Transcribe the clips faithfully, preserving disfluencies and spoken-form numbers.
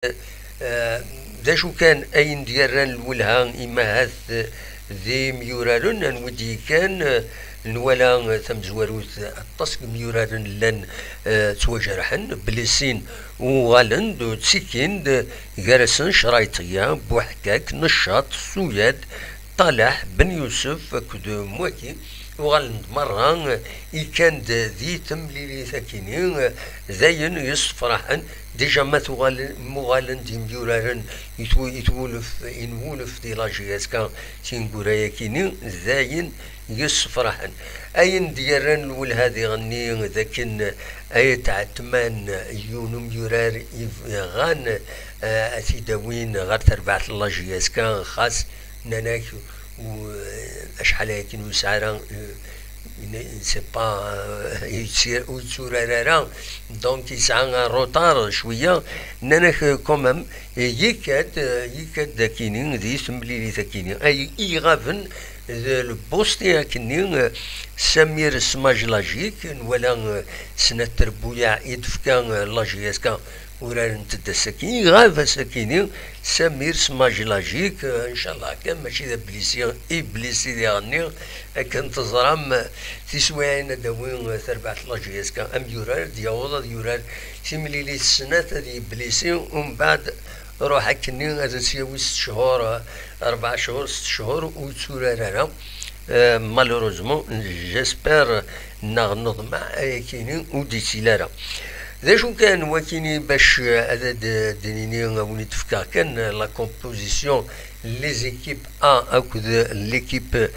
Eh, d acu kan ayen d-yerran lwelha i mahat d imyuraren, anwi d-yekkan, eh, nwala, eh, tamezwarut, aṭas n yimyuraren llan, eh, ttwajerḥen, blisin, uɣalen-d, ttikin-d, gar-asen Crayṭiya, Buḥkak, Neccaṭ, Suyad, Ṭalaḥ, Ben Yusef akked Mwaki, uɣalen-d merra, eh, ikkan-d di temlilit akini, eh, d ayen yessefraḥen. Déjà ma tuɣal-, muɣalen-d imyuraren i twu-, i twulef, i nwulef di la J S K tineggura-yakini, d ayen yessefraḥen. Ayen d-yerran lwelha diɣenni d akken Ayt Ɛetman, yiwen umyurar iɣan, eh, ad t-id-awin ɣer terbaɛt n la J S K, xas nnan-ak u-, acḥal ayakken ur yesɛi ara, euh, ne-, c'est pas, euh, yettir-, ur yetturar ara, donc yesɛa un retard cwiya. Nnan-ak, euh, quand même, euh, yekka-d, euh, yekka-d akini, di temlilit akini. Ay iɣaben d Lbusṭi akkenni, euh, Samir Smajlajik, nwala, euh, snat trebbuyaɛ i d-tefka, euh, la J S K, urarent-d ass-agi, iɣab ass-agini Samir Smajlajik, eh, ncallah kan mačči d ablisi, iblisi diɣenni, akken teẓram, eh, tiswiɛin ad d-tawi, eh, terbaɛt la J S K amyurar, ad d-yaweḍ ad yurar timlilit snat ad yeblisi, umbeɛd ruḥ akkenni ad as-yawi sett cchur, eh, rebɛa cchur, sett cchur ur yetturar ara. Euh, malheureusement, j'espère, neɣ neḍmeɛ, ayakini ur d-yettili ara. D acu kan wakini bac, euh, ad d-, d-nini, ad wen-d-fkeɣ kan, euh, la composition, les équipes A akked l'équipe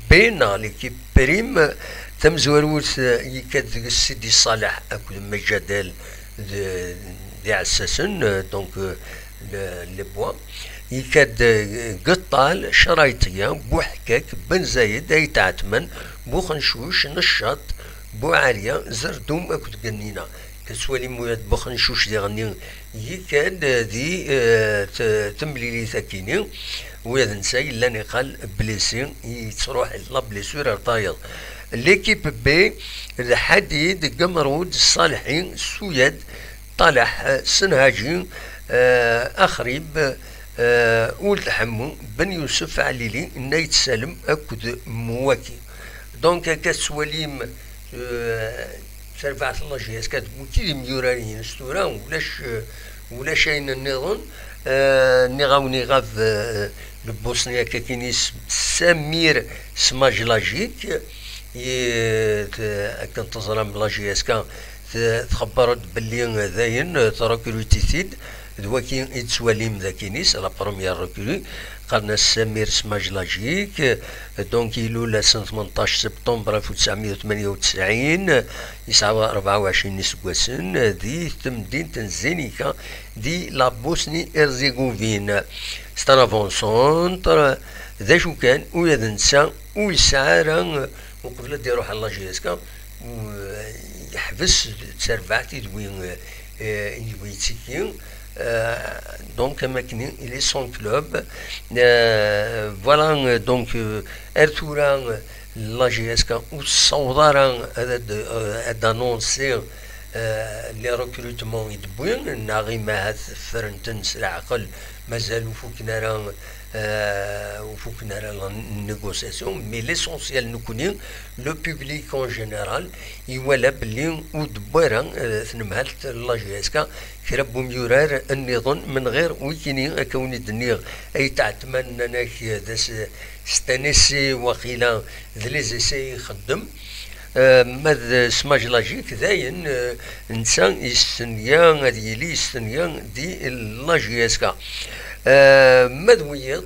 B neɣ l'équipe prime. Tamezwarut, euh, yekka-d deg-s Sidi Ṣaleḥ akked Majadel d, d iɛessasen, euh, donc, euh, le, les bois. Yekka-d, euh, Geṭṭal, Crayṭiya, Buḥkak, Ben Zayed, Ayt Ɛetman, Buxencuc, Neccaṭ, Buɛaliya, Zerdum akked Gennina. Tettwalim ula d Buxencuc diɣenni yekka-d, euh, di, euh, t-, temlilit akini. Ula d netta yellan iqal blessi, yettruḥ la blessure ar tayeḍ. L'équipe B, d Ḥadid, Gemrud, Ṣalḥi, Suyad, Ṭalaḥ, eh, Senhaǧi, eh, Axrib, eh, Uld Ḥemmu, Ben Yusef, Ɛlili, Nna Yetsalem akked Mwaki. Donc, akka tettwalim, eh, tarbaɛt n la J S K d wiki d imyurar-ines tura, ulac, eh, ulac ayen nniḍen. Eh, nniɣ-awen iɣab, eh, Lbusni akka-kin isem Samir Smajlajik, i, t-, akken teẓram la J S K t-, txebber-d belli dayen, eh, trekruti-t-id, d waki i d-tettwalim d akin-is, la première recrue, qqaren-as Samir Smajlajik, eh, donc ilul ass n tmenṭac septembre alef u tesɛemya u tmenya u tesɛin, yesɛa rebɛa u ɛecrin n iseggasen, eh, di temdint n Zenica, di la Bosnie-Herzégovine. C'est un avant-centre, d acu kan, ula d netta ur yesɛi ara, eh, uqbel ad d-iruḥ ɣer la J S K, u-, yeḥbes d tarbaɛt i d-wi, eh, i d-wi yettiki. Eh, donc, am akken il est sans club. Eh, voilà, eh, donc, eh, ar tura, eh, la J S K ur tessaweḍ ara ad, ad, eh, ad annoncer, eh, les recrutements i d-wwi, neɣ imahat ffren-ten s leɛqel, mazal ur fuken ara, eh, ur fuken ara la négociation, mais l'essentiel nekni, le public en général, iwala belli ur d-wwi ara, eh, tnemhalt la J S K kra n umyurar nniḍen menɣir wikini, akka wen-d-nniɣ, Ayt Ɛetman nnan-ak d as-, c'est un essai waqila, d les essais i ixeddem. Eh, ma d Smajlajik, dayen, eh, netta yestenya ad yili yestenya di la J S K. Eh, ma d wiyiḍ,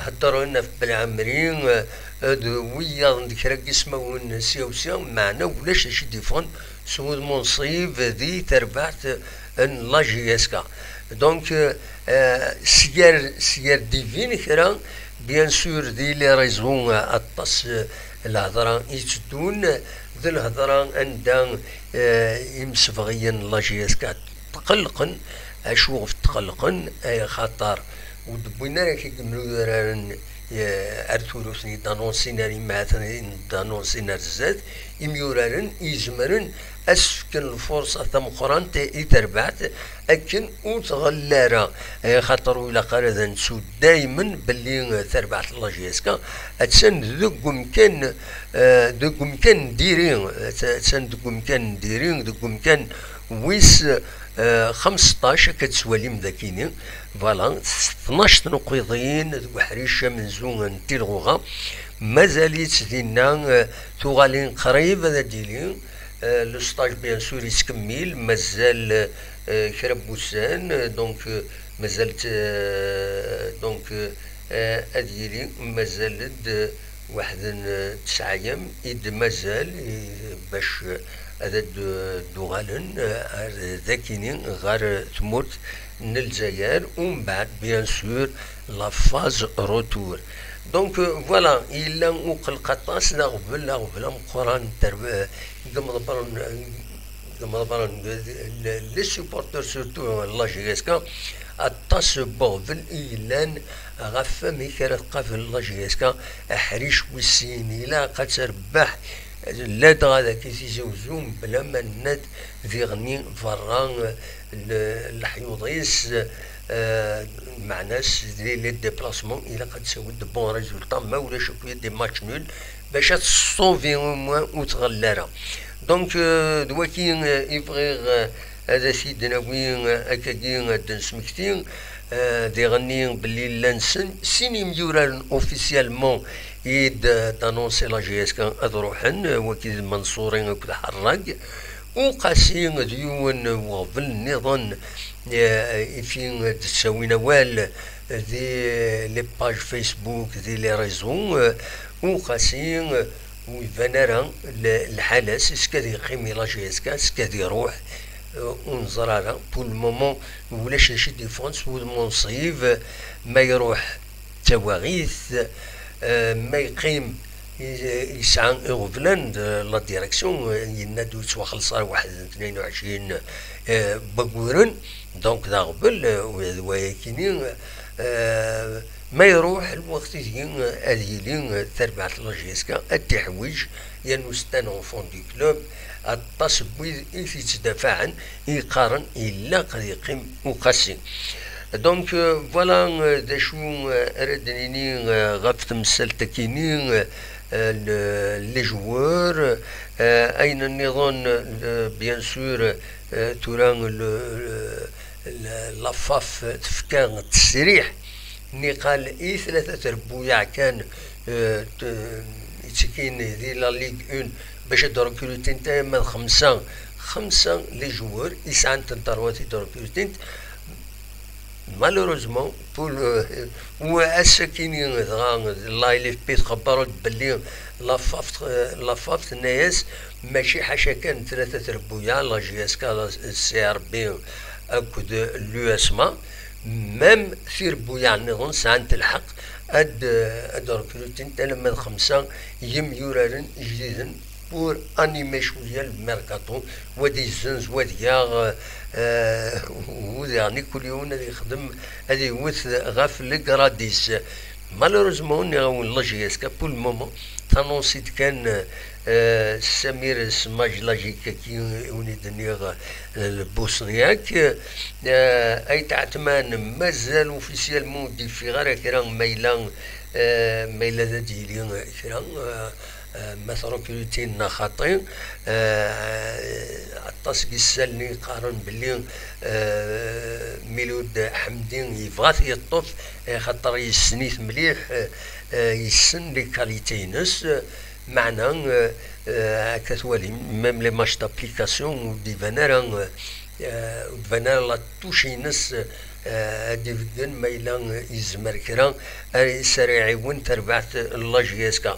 heddren ɣef Belɛemri, eh, d wiyaḍ n kra n yismawen sya u sya, meɛna ulac d acu i d-yeffɣen s wudem unṣib di terbaɛt n la J S K. Donc, eh, syer, syer d-ibin kra, bien sûr, di les réseaux, eh, aṭas, eh, lhedra i yetteddun, d lhedra anda, eh, imsebɣiyen n la J S K tqellqen, Acu ɣef tqellqen? Ay xaṭer ur d-wwin ara kif imyuraren, eh, ar turut-nni d-anunsin ar imɛaten d-anunsin ar zdat, imyuraren izemren ad s-fken lfurṣa tameqqrant i terbaɛt akken ur tɣelli ara. Ay xaṭer ur ilaq ara ad nettu daymen belli terbaɛt n la J S K attan deg umkan, eh, deg umkan n diri, attan deg umkan n diri, deg umkan wis, eh, xemseṭṭac, akka d-tettwalim dakini. Voilà, s tnac tnuqiḍin deg uḥric amenzu n Tilɣuɣa. Mazal-itt dinna, eh, tuɣalin qrib ad d-tili. Eh, le stage, bien sûr, yettkemmil, mazal, eh, kra n wussan, eh, donc, eh, mazal, eh, donc, eh, ad yili mazal-d, eh, waḥed n, eh, tesɛa ayyam i d-mazal, eh, bac, eh, ad d-, d-uɣalen, eh, ar dakini ɣer tmurt n Lezzayer, umbeɛd, bien sûr, la phase retour. Donc, euh, voilà, yella uqelleq aṭas, d aɣbel, aɣbel ameqqran n terb-, deg imeḍbaren, deg imeḍbaren, les supporters surtout, la J S K, aṭas n uɣbel i yellan ɣef wamek ara tqabel la J S K aḥric wis sin. Ilaq ad terbeḥ ladɣa dagi Tizi Uzzu, mebla ma nenna-d diɣenni berra, eh, le-, leḥyuḍ-is, eh, meɛna-s les, les déplacements, ilaq ad tawi de bons résultats, ma ulac akk des matchs nuls, bac ad tessauvi au moins ur tɣelli ara. Donc, euh, d waki, euh, i bɣiɣ, euh, ad as-id-nawi, euh, akkagi ad d-nesmekti, euh, diɣenni belli llan sin, sin imyuraren officiellement i d-, d-annoncer la J S K ad ruḥen, euh, waki d Mansouri akked Ḥerrag. Uqasi d yiwen n uɣbel nniḍen, eh, i fi d-ttawin awal di les pages Facebook, di les réseaux, eh, Uqasi, eh, ur iban ara l-, lḥal-as, est-ce que ad yeqqim i la J S K, est-ce que ad iruḥ, eh, ur neẓri ara. Pour le moment, ulac d acu i d-yeffɣen s wudem unṣib, ma iruḥ d tawaɣit, eh, ma yeqqim, i-, yesɛa iɣeblan de la direction, eh, yenna-d ur yettwaxelleṣ ara waḥed n tnayen u ɛecrin, eh, n wayyuren, donc d aɣbel, eh, d wayakini, eh, ma iruḥ lweqt ideg ad yili, eh, tarbaɛt n la J S K ad t-iḥwiǧ, yernu c'est un enfant du club, aṭas n wid i t-yettdafaɛen, i yeqqaren ilaq ad yeqqim Uqasi. Donc, euh, voilà, euh, d acu, euh, ara d-nini, euh, ɣef temsalt-akini, euh, euh, le-, les joueurs, euh, ayen nniḍen, euh, bien sûr, euh, tura le, le, le, la FAF tefka ttesriḥ niqal i tlata trebbuyaɛ kan, euh, t-, yettekkin di la Ligue un bac ad recrutin tama d xemsa, xemsa les joueurs i sɛant n terwa i d-recrutin. Malheureusement, pour le, u ass-akini dɣa la L F P txebber-d belli la FAF, la FAF tenna-yas mačči ḥaca kan tlata trebbuyaɛ, la J S K, la C R B akked l'U S M A, même tirebbuyaɛ nniḍen sɛant lḥeqq ad, ad recrutin alamma d xemsa yimyuraren ijdiden pour animer cwiya le mercato, wa ad yezzenz, wa ad yaɣ, eh, u diɣen kul yiwen ad yexdem, ad iwet ɣef le grade-is. Malheureusement, nniɣ-awen la J S K pour le moment, tanonsi-d kan, eh, Samir Smajilajic-agi i wen-id-nniɣ, eh, le Bosniaque, eh, Ayt Ɛetman mazal officiellement ur d-yeffiɣ ara kra, ma yella, eh, ma yella ad d-yili kra, eh, eh, ma trekrutin neɣ xaṭi, eh, aṭas n yisallen i yeqqaren belli, eh, Miloud Ḥemdi yebɣa ad t-yeṭṭef, eh, xaṭer yessen-it mliḥ, eh, eh, yessen les qualités-ines, eh, meɛna, eh, eh, akka twalim, même les matchs d'application ur d-iban ara, eh, eh, ur d-iban ara la touche-ines, eh, ad d-ibeggen ma yella yezmer kra, eh, s ara iɛiwen tarbaɛt n la J S K.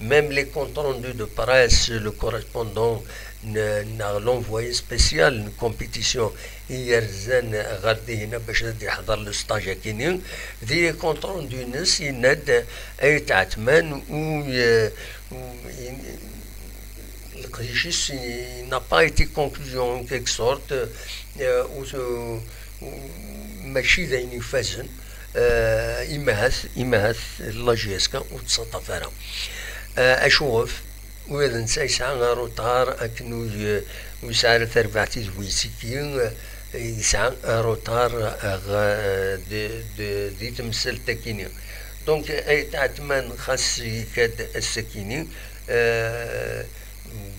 Même les comptes rendus de presse, le correspondant n-, neɣ l'envoyé spécial n compétition i yerzan ɣer dihina bac ad d-iḥḍer le stage-akini, di les comptes rendus-ines yenna-d Ayt Ɛetman u, eh, u, i-, leqdic-is, il n'a pas été concluant en quelque sorte, eh, ur t-, mačči d ayen ifazen. Eh, imahat imahat la J S K ur tettaṭṭaf ara. Eh, acuɣef? Ula d netta yesɛa aruṭar akken ur, ur yesɛi ara tarbaɛt i d Wiziki, eh, yesɛa aruṭar, eh, ɣ-, di, di, di temsalt-akini. Donc, Ayt Ɛetman xas yekka-d ass-akini, eh,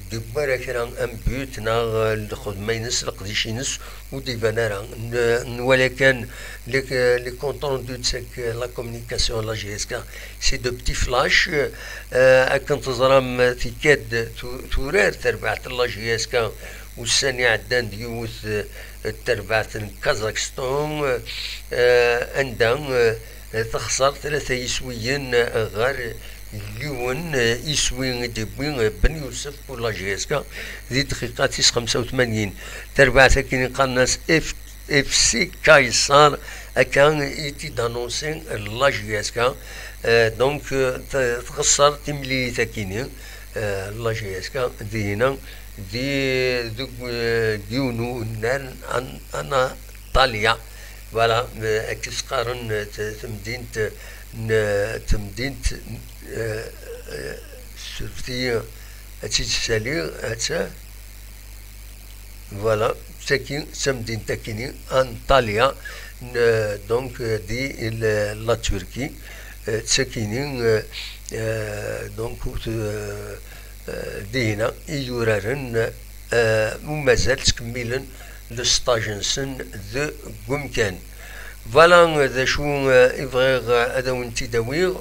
d-iwwi ara kra un but neɣ lxedma-ines, leqdic-ines, ur d-iban ara. N-, nwala kan les, les comptes rendus de chaque, la communication, la J S K, c'est de petits flashs. Euh, akken teẓram, tekka-d tu-, turar terbaɛt n la J S K ussan iɛeddan d yiwet, euh, n terbaɛt n Kazakhstan, euh, anda, euh, texṣer tlata yiswiyen, euh, ɣer yiwen, euh, iswi i d-iwwi, euh, Ben Youssef pour la J S K di dqiqa tis xemsa u tmanyin. Tarbaɛt akken i qqaren-as F-, F C Kaysar, akka i t-id-annonsi la J S K. Euh, donc, euh, t-, txeṣṣer timlilit akini, euh, la J S K, dihina, di, deg, euh, yiwen unnar, An-, Anna Ṭalya. Voilà, euh, akken s-qqaren, euh, t-, temdint n, temdint, euh, euh, surfet-iyi, ad tt-id-ssaliɣ, atta. Voilà, d tagi d tamdint akini, Antalya, n, euh, donc, euh, di l-, la Turquie, euh, d takini, euh, euh, donc, euh, euh, dihina i yuraren, euh, u mazal ttkemmilen le stage-nsen deg umkan. Voilà, euh, d acu, euh, i bɣiɣ, euh, ad awen-t-id-awiɣ.